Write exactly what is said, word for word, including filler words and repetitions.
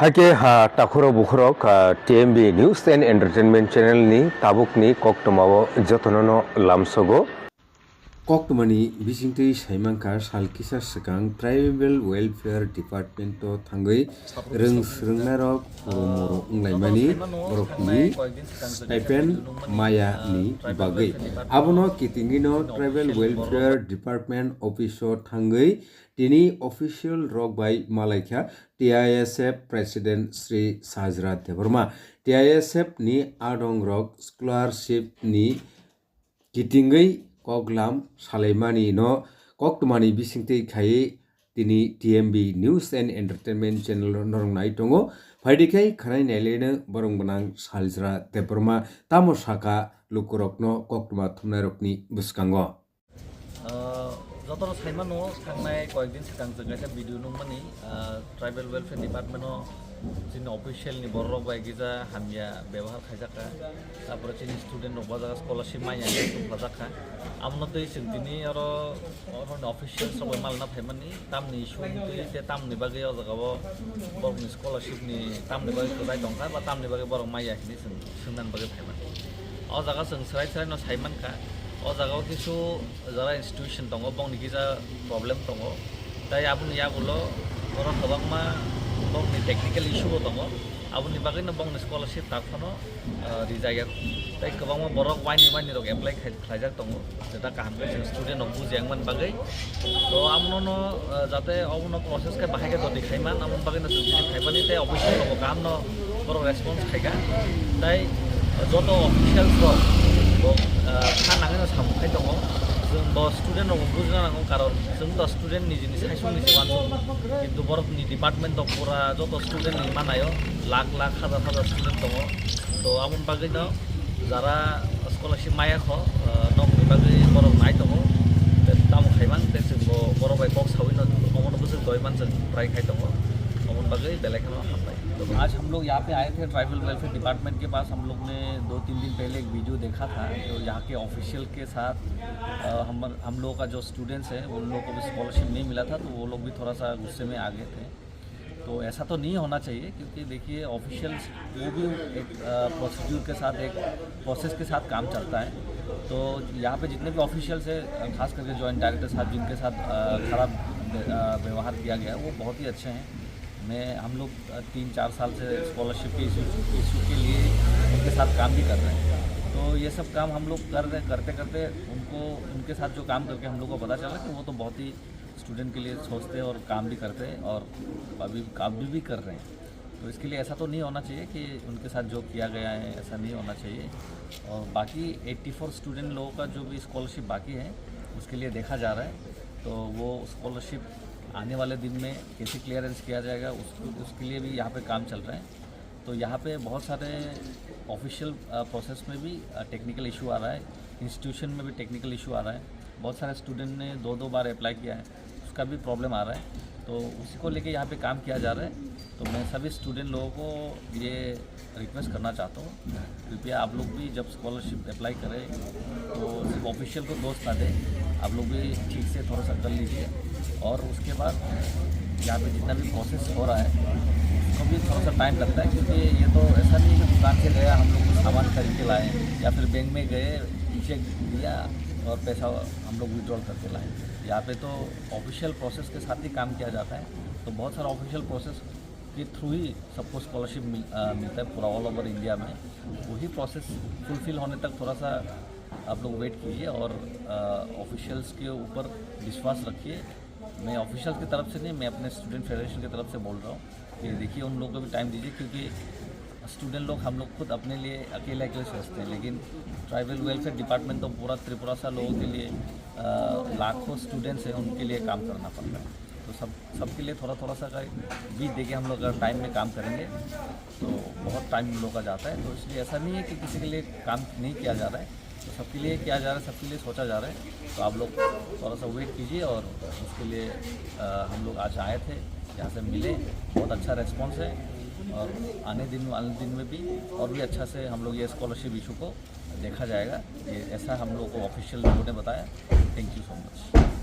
Ake ha takhuro bukhurok, ah, T M B News and Entertainment Channel ni tabuk ni koktwma o jotono no lamsogo. Koktwma ni bisingtwi saimankha sal kisa swkang Tribal Welfare Department o thangwi rwng swrwngnairok phorom moro wnglaimani borokni stipend maya ni bagwi. Abono kitingino Tribal Welfare Department office o thangwi tini official rok bai malaikha T I S F President Sri Sajra Debbarma. T I S F ni adong rok scholarship ni kitingwi koklam salaimani no koktwmani bisingtwi khaiwi tini T M B News and Entertainment Channel norok nai tongo. Phaidi khai khwnai naileno borong gwnang Sajra Debbarma tamo saka lukurokno koktwma thumnairokni bwskango. Ah, jotono saimano, thangnai koyekdin swkang chwng kaisa video nukmani, ah, Tribal Welfare Department-o chini official ni borok rok bai kisa hamya bebohar khaijak kha. Tapore chini student rok bo jaga scholarship manya hinwi tongthajak kha. Amono twi chwng tini oro, oro ni officials rok bai malna phaimani, tamni issue wngtwi tei tamni bagwi o jaga o borokni scholarship ni tamni bagwi kwchai tongkha ba tamni bagwi borok maya hinwi chwng swngnani bagwi phaimani. O jaga chwng swrai swrai no saimankha, o jaga o kisu jara institution tongo, bongni kisa problem tongo, tei aboni yagulo oro kwbangma bongni technical issue bo tongo, aboni bagwino bongni scholarship tak phano, ah, rijak ya, tei kwbangma borok waini waini rok apply khai-, khlaijak tongo, jeta kaham khe chwng student rok buji yang mani bagwi. To amono, ah, jate obono process khe bahai khe dodi khaiman, amoni bagwino chwng tini khaimani tei official rokbo kaham no borok response khaikha. Tei joto officials rok bo, ah, kha nangwi no samung khai tongo. Chwng bo student rokbo bujna nango, karon chwng to student ni jini saisung ni se wansuk. Kintu borok ni department to pura joto student ni manayo, lakh lakh, hajar hajar student tongo. To aboni bagwi no jara scholarship maya kho, ah, nokni bagwi borok nai tongo. Tei tamo khaiman tei chwng bo borok bai kok sawi no omono bwswk doi man chwng try khai tongo. Aboni bagwi belai kheno hambai. तो आज हम लोग यहाँ पे आए थे, tribal welfare department के पास। हम लोग ने दो तीन दिन पहले एक वीडियो देखा था, तो यहाँ के ऑफिशियल के साथ, अ, हम हम लोगों का जो स्टूडेंट्स हैं, उन लोगों को भी स्कॉलरशिप नहीं मिला था, तो वो लोग भी थोड़ा सा गुस्से में आ गए थे। तो ऐसा तो नहीं होना चाहिए, क्योंकि देखिए, ऑफिशियल्स वो भी एक, अ, प्रोसीड्यूर के साथ, एक प्रोसेस के साथ काम चलता है। तो यहाँ पे जितने भी ऑफिशियल्स हैं, अ, खास करके जॉइंट डायरेक्टर साहब, जिनके साथ, अ, खराब व्य-, अ, व्यवहार किया गया, वो बहुत ही अच्छे हैं। मैं, हम लोग, अ, तीन चार साल से स्कॉलरशिप के इशू, इशू के लिए उनके साथ काम भी कर रहे हैं। तो ये सब काम हम लोग कर रहे, करते करते उनको, उनके साथ जो काम करके हम लोग को पता चला कि वो तो बहुत ही स्टूडेंट के लिए सोचते हैं और काम भी करते हैं और अभी, अभी भी कर रहे हैं। तो इसके लिए ऐसा तो नहीं होना चाहिए कि उनके साथ जो किया गया है, ऐसा नहीं होना चाहिए। और बाकी एट्टी फ़ोर स्टूडेंट लोगों का जो भी स्कॉलरशिप बाकी है, उसके लिए देखा जा रहा है। तो वो स्कॉलरशिप आने वाले दिन में कैसे क्लियरेंस किया जाएगा, उसको, उसके लिए भी यहाँ पे काम चल रहा है। तो यहाँ पे बहुत सारे ऑफिशियल, अ, प्रोसेस में भी, अ, टेक्निकल इशू आ रहा है, इंस्टीट्यूशन में भी टेक्निकल इशू आ रहा है। बहुत सारे स्टूडेंट ने दो दो बार अप्लाई किया है, उसका भी प्रॉब्लम आ रहा है। तो उसी को लेके यहाँ पे काम किया जा रहा है। तो मैं सभी स्टूडेंट लोगों को ये रिक्वेस्ट करना चाहता हूँ, कृपया आप लोग भी जब स्कॉलरशिप अप्लाई करें तो सिर्फ ऑफिशियल को दोष ना दें, आप लोग भी ठीक से थोड़ा सा कर लीजिए। और उसके बाद यहाँ पे जितना भी प्रोसेस हो रहा है, उसको भी थोड़ा सा टाइम लगता है, क्योंकि ये तो ऐसा नहीं है कि दुकान से गया, हम लोग कुछ सामान खरीद के लाए या फिर बैंक में गए, चेक दिया और पैसा हम लोग विड्रॉल करके लाए। यहाँ पे तो ऑफिशियल प्रोसेस के साथ ही काम किया जाता है। तो बहुत सारा ऑफिशियल प्रोसेस के थ्रू ही सबको स्कॉलरशिप मिल-, अ, मिलता है पूरा ऑल ओवर इंडिया में। वही प्रोसेस फुलफिल होने तक थोड़ा सा आप लोग वेट कीजिए और, अ, ऑफिशियल्स के ऊपर विश्वास रखिए। मैं ऑफिशियल्स की तरफ से नहीं, मैं अपने स्टूडेंट फेडरेशन की तरफ से बोल रहा हूँ कि देखिए, उन लोगों को भी टाइम दीजिए, क्योंकि स्टूडेंट लोग, हम लोग खुद अपने लिए अकेले अकेले सोचते हैं, लेकिन ट्राइबल वेलफेयर डिपार्टमेंट तो पूरा त्रिपुरा सा लोगों के लिए, अ, लाखों स्टूडेंट्स हैं, उनके लिए काम करना पड़ता है। तो सब, सबके लिए थोड़ा थोड़ा सा का बीच देके हम लोग अगर टाइम में काम करेंगे तो बहुत टाइम हम लोग का जाता है। तो इसलिए ऐसा नहीं है कि किसी के लिए काम नहीं किया जा रहा है, तो सबके लिए किया जा रहा है, सबके लिए सोचा जा रहा है। तो आप लोग थोड़ा सा वेट कीजिए और उसके लिए, अ, हम लोग आज आए थे, यहाँ से मिले, बहुत अच्छा रेस्पॉन्स है और आने दिन, आने दिन में भी और भी अच्छा से हम लोग ये स्कॉलरशिप इशू को देखा जाएगा। ये ऐसा हम लोग को ऑफिशियल लोगों ने बताया। Thank you so much.